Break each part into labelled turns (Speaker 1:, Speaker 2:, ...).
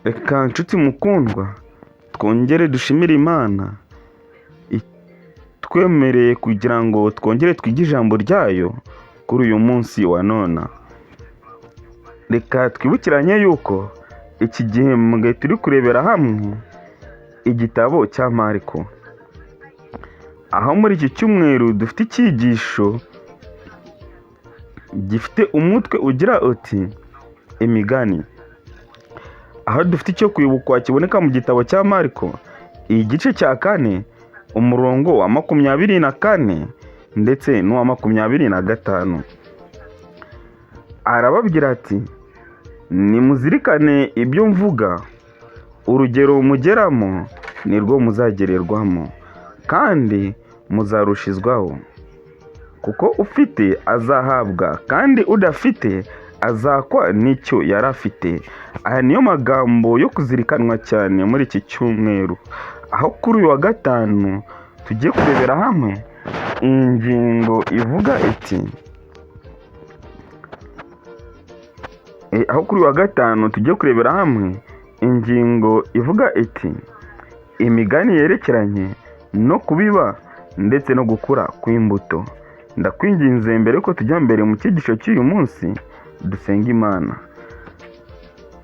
Speaker 1: Reka nshuti mukundwa twongere dushimire Imana itwemereye kugira ngo twongere twige ijambo ryayo kuri uyu munsi wa none. Reka twibukiranye yuko iki gihembwe turi kurebera hamwe igitabo cya Mariko, aho muri iki cyumweru dufite icyigisho gifite umutwe ugira uti imigani, aho dufite icyo kwibukwa kiboneka mu gitabo cya Mariko igice cya 4 umurongo wa 24 ndetse n'uwa 25. Arababwira ati nimuzirikane ibyo mvuga, urugero mugeramo nirwo muzagererwamo kandi muzarushizwaho, kuko ufite azahabwa kandi udafite azakwa n'icyo yari afite. Aya niyo magambo yo kuzirikanwa cyane muri iki cyumweru, aho kuri uyu wa gatanu tugiye kurebera hamwe ingingo ivuga iti aho kuri uyu wa gatanu tugiye kurebera hamwe ingingo ivuga iti imigani yerekeranye no kubiba ndetse no gukura kw'imbuto. Ndakwinginze mbere yuko tujya mbere mu cyigisho cy'uyu munsi dusenga Imana.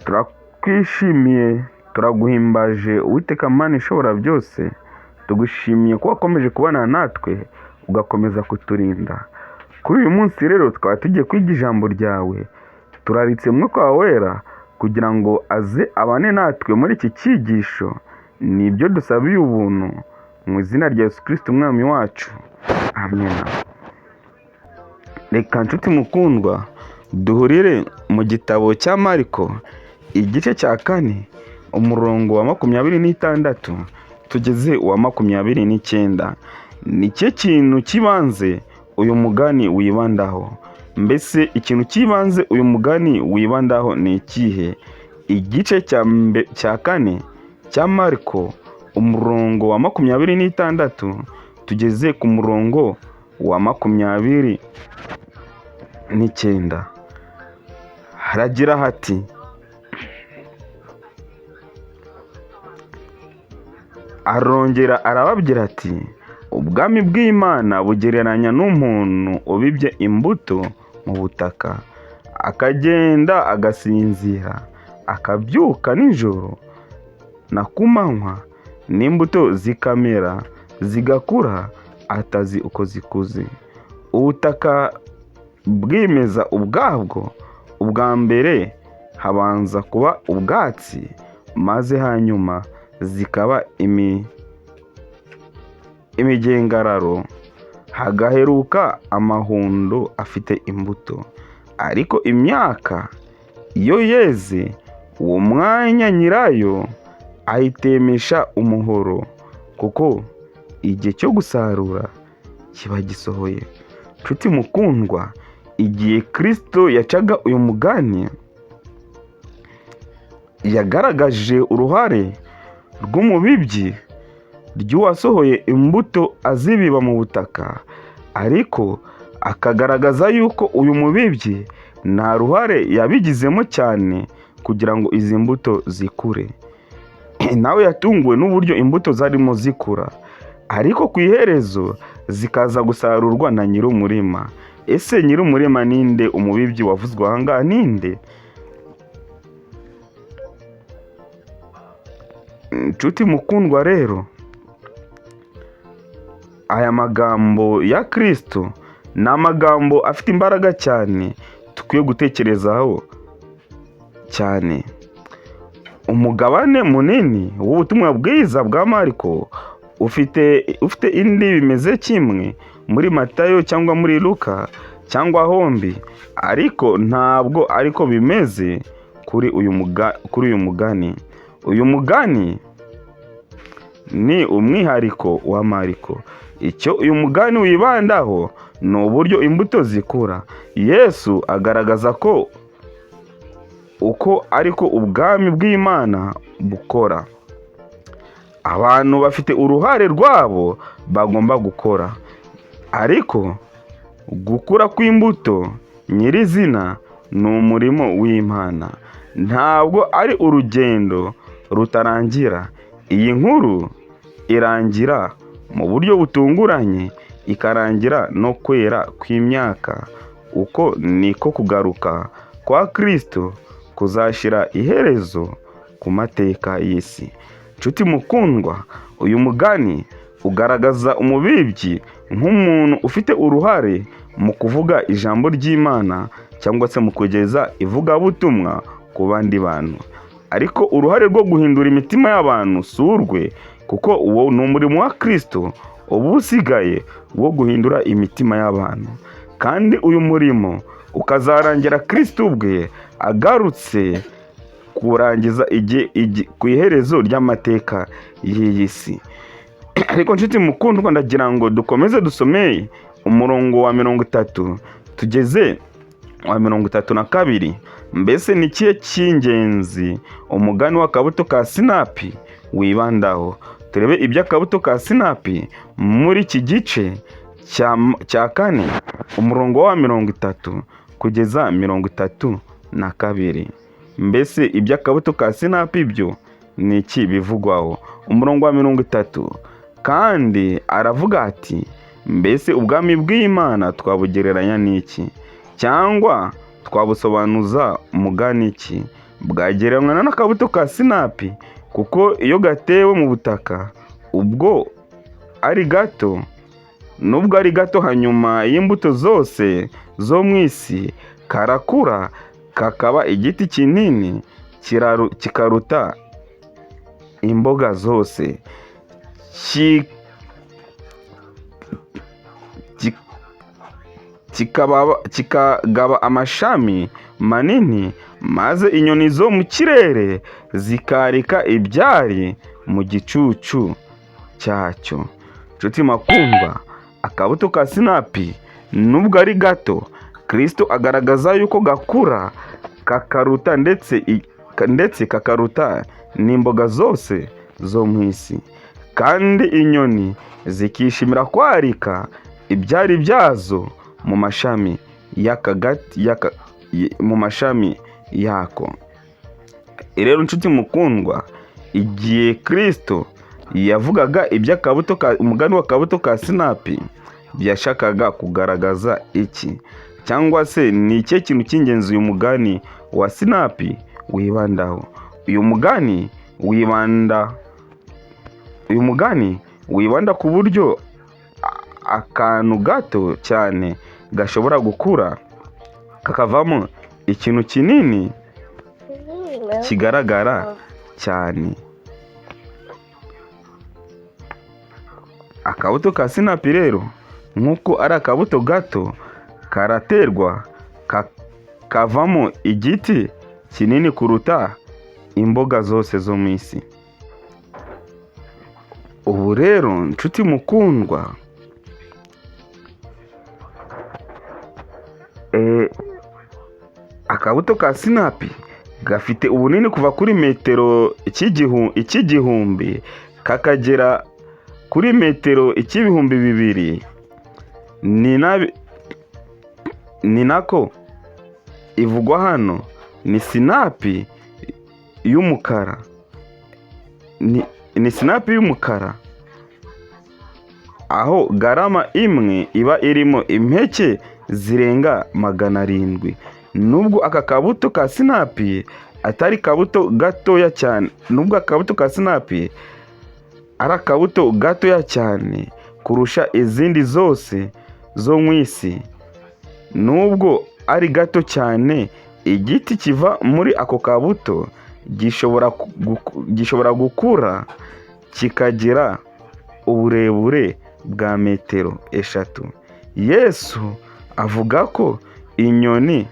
Speaker 1: Turakwishimiye, turaguhimbaje Uwiteka Mana ishobora byose, tugushimiye ko wakomeje kubana natwe ugakomeza kuturinda. Kuri uyu munsi rero tukaba tugiye kwiga ijambo ryawe, turaritse Mwuka wawe Wera kugira ngo aze abane natwe muri iki cyigisho, nibyo dusabiye ubuntu mu izina rya Yesu Kristo Umwami wacu, amena. Reka nshuti mukundwa duhurire mu gitabo cya Mariko igice cya 4 umurongo wa 26 tugeze uwa 29. Ni cyo kintu cy'ibanze uyu mugani wibandaho. Mbese ikintu cy'ibanze uyu mugani wibandaho ni ikihe? Igice cya 4 cya Mariko umurongo wa 26 tugeze ku murongo wa 29. Haragira hati arongera arababwira ati ubwami bw'Imana bugereranya n'umuntu ubibye imbuto mu butaka, akagenda agasinzira, akabyuka nijoro na kumanywa, n'imbuto zikamera zigakura atazi uko zikuze. Ubutaka bwimeza ubwabwo, ubwa mbere habanza kuba ubwatsi, maze hanyuma zikaba imigengararo, hagaheruka amahundo afite imbuto. Ariko imyaka iyo yeze, uwo mwanya nyirayo ayitemesha umuhoro, kuko igihe cyo gusarura kiba gisohoye. Nshuti mukundwa, igihe Kristo yacaga uyu mugani, yagaragaje uruhare rw'umubibyi ry'uwasohoye imbuto azibiba mu butaka, ariko akagaragaza yuko uyu mubibyi nta ruhare yabigizemo cyane kugira ngo izi mbuto zikure. Nawe yatunguwe n'uburyo imbuto zarimo zikura, ariko ku iherezo zikaza gusarurwa na nyir'umurima. Ese nyir'umurima ninde? Umubibyi wavuzwe aha ngaha ninde? Nshuti mukundwa rero, aya magambo ya Kristo ni amagambo afite imbaraga cyane dukwiye gutekerezaho cyane. Umugabane munini w'ubutumwa bwiza bwa Mariko ufite indi bimeze kimwe muri Matayo cyangwa muri Luka cyangwa hombi, ariko ntabwo ariko bimeze kuri uyu mugani. Uyu mugani ni umwihariko wa Mariko. Icyo uyu mugani wibandaho ni uburyo imbuto zikura. Yesu agaragaza ko uko ariko ubwami bw'Imana bukora. Abantu bafite uruhare rwabo bagomba gukora, ariko gukura kw'imbuto nyirizina ni umurimo w'Imana. Ntabwo ari urugendo rutarangira. Iyi nkuru irangira mu buryo butunguranye, ikarangira no kwera kw'imyaka. Uko niko kugaruka kwa Kristo kuzashyira iherezo ku mateka y'isi. Nshuti mukundwa, uyu mugani ugaragaza umubibyi nk'umuntu ufite uruhare mu kuvuga ijambo ry'Imana cyangwa se mu kugeza ivugabutumwa ku bandi bantu. Ariko uruhare rwo guhindura imitima y'abantu si urwe, kuko uwo ni umurimo wa Kristo uba usigaye wo guhindura imitima y'abantu. Kandi uyu murimo ukazarangira Kristo ubwe agarutse kurangiza ku iherezo ry'amateka y'iyi si. Ariko nshuti mukundwa, ndagira ngo dukomeze dusomeye umurongo wa 30 tugeze wa 32. Mbese ni ikihe cy'ingenzi umugani w'akabuto ka sinapi wibandaho? Turebe iby'akabuto ka sinapi muri iki gice cya kane, umurongo wa 30 kugeza 32. Mbese iby'akabuto ka sinapi byo ni iki bivugwaho? Umurongo wa 30, kandi aravuga ati: mbese ubwami bw'Imana twabugereranya n'iki? Cyangwa twabusobanuza umugani iki? Bwagereranywa n'akabuto ka sinapi, kuko iyo gatewe mu butaka, ubwo ari gato, nubwo ari gato hanyuma y'imbuto zose zo mu isi, karakura kakaba igiti kinini kikaruta imboga zose, kikagaba amashami manini, maze inyoni zo mu kirere zikarika ibyari mu gicucu cyacyo. Nshuti makundwa, akabuto ka sinapi nubwo ari gato, Kristo agaragaza yuko gakura kakaruta ndetse kakaruta n'imboga zose zo mu isi, kandi inyoni zikishimira kwarika ibyari byazo mu mashami y'aka gati, mu mashami yako. Rero nshuti mukundwa, igihe Kristo yavugaga iby'akabuto ka umugani w'akabuto ka sinapi, yashakaga kugaragaza iki? Cyangwa se ni ikihe kintu cy'ingenzi uyu mugani wa sinapi wibandaho? Uyu mugani wibanda ku buryo akantu gato cyane gashobora gukura kakavamo ikintu kinini kigaragara cyane. Akabuto ka sinapi rero, nk'uko ari akabuto gato, karaterwa kavamo igiti kinini kuruta imboga zose zo mu isi. Ubu rero nshuti mukundwa, akabuto ka sinapi gafite ubunini kuva kuri metero 1000 kakagera kuri metero 2000. Ni nako ivugwa hano ni sinapi y'umukara, ni sinapi y'umukara, aho garama imwe iba irimo impeke zirenga 700. Nubwo aka kabuto ka sinapi atari kabuto gatoya cyane, nubwo akabuto ka sinapi ari akabuto gatoya cyane kurusha izindi zose zo mu isi, nubwo ari gato cyane, igiti kiva muri ako kabuto gishobora gukura kikagira uburebure bwa metero 3. Yesu avuga ko inyoni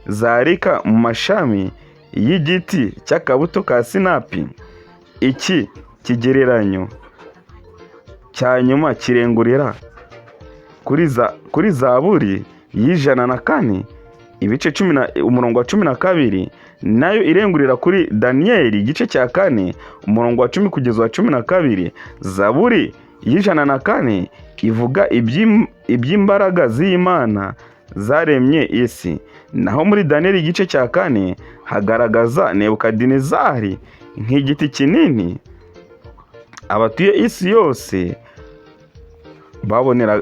Speaker 1: zarika mu mashami y'igiti cy'akabuto ka sinapi. Iki kigereranyo cya nyuma kirengurira kuri Zaburi y'104 ibice cumi na umurongo wa 12, nayo irengurira kuri Daniyeli igice cya 4 umurongo wa 10 kugeza wa 12. Zaburi y'104 ivuga iby'imbaraga z'Imana zaremye isi. Naho muri Daniyeli igice cya 4 hagaragaza Nebukadinezari nk'igiti kinini abatuye isi yose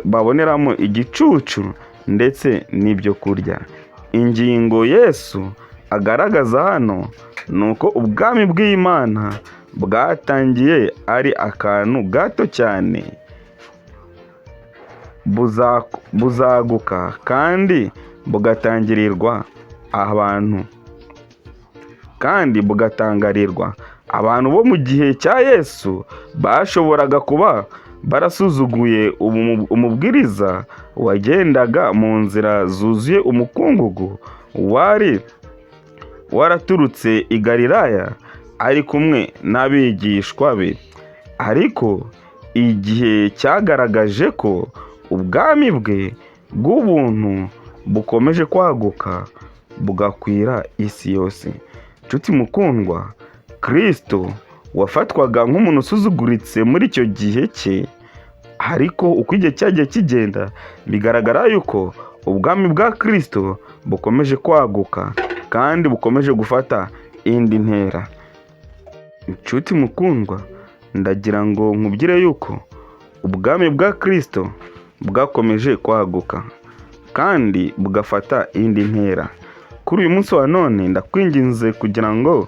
Speaker 1: baboneramo igicucu ndetse n'ibyo kurya. Ingingo Yesu agaragaza hano ni uko ubwami bw'Imana bwatangiye ari akantu gato cyane, buzaguka kandi bugatangirirwa abantu, kandi bugatangarirwa abantu bo mu gihe cya Yesu. Bashoboraga kuba barasuzuguye umubwiriza wagendaga mu nzira zuzuye umukungugu, wari waraturutse i Galilaya ari kumwe n'abigishwa be. Ariko igihe cyagaragaje ko ubwami bwe bw'ubuntu bukomeje kwaguka bugakwira isi yose. Nshuti mukundwa, Kristo wafatwaga nk'umuntu usuzuguritse muri icyo gihe cye, ariko uko igihe cyagiye kigenda bigaragara yuko ubwami bwa Kristo bukomeje kwaguka kandi bukomeje gufata indi ntera. Nshuti mukundwa, ndagira ngo nkubwire yuko ubwami bwa Kristo bwakomeje kwaguka kandi bugafata indi ntera. Kuri uyu munsi wa none ndakwinginze kugira ngo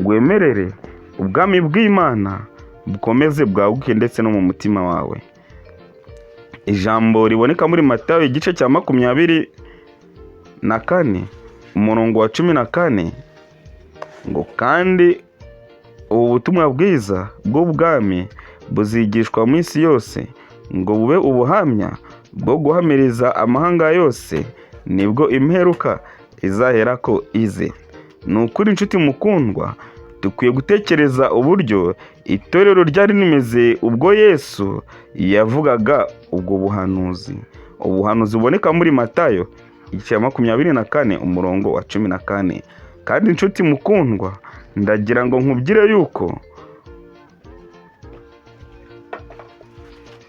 Speaker 1: wemerere ubwami bw'Imana bukomeze bwaguke ndetse no mu mutima wawe. Ijambo riboneka muri Matayo igice cya 24 umurongo wa 14 ngo: kandi ubu butumwa bwiza bw'ubwami buzigishwa mu isi yose ngo bube ubuhamya bwo guhamiriza amahanga yose, nibwo imperuka izaherako ize. Ni ukuri inshuti mukundwa, dukwiye gutekereza uburyo itorero ryari rimeze ubwo Yesu yavugaga ubwo buhanuzi. Ubuhanuzi buboneka muri Matayo igice cya 24 umurongo wa 14. Kandi inshuti mukundwa, ndagira ngo nkubwire yuko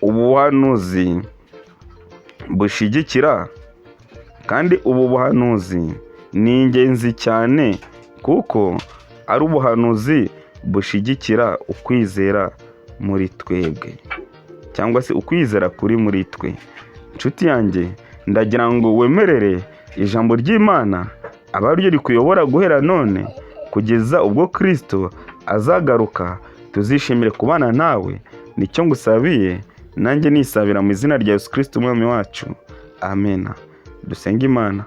Speaker 1: ubuhanuzi bushigikira, kandi ubu buhanuzi ni ingenzi cyane kuko ari ubuhanuzi bushigikira ukwizera muri twebwe, cyangwa se ukwizera kuri muri twe. Inshuti yanjye, ndagira ngo wemerere ijambo ry'Imana abe ariryo rikuyobora guhera none kugeza ubwo Kristo azagaruka. Tuzishimire kubana nawe. Nicyo ngusabiye nanjye nisabira mu izina rya Yesu Kristo umwami wacu, amena. Dusenge Imana.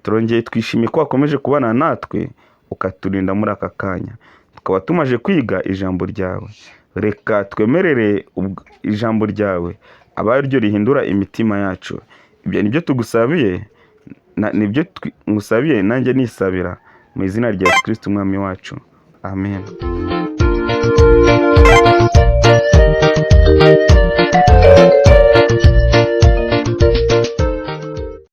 Speaker 1: Turongeye twishimiye ko wakomeje kubana natwe ukaturinda muri aka kanya, tukaba tumaze kwiga ijambo ryawe. Reka twemerere ijambo ryawe abe ariryo rihindura imitima yacu. Ibyo nibyo tugusabiye, nibyo ngusabiye nanjye nisabira mu izina rya Yesu Kristo umwami wacu, amen.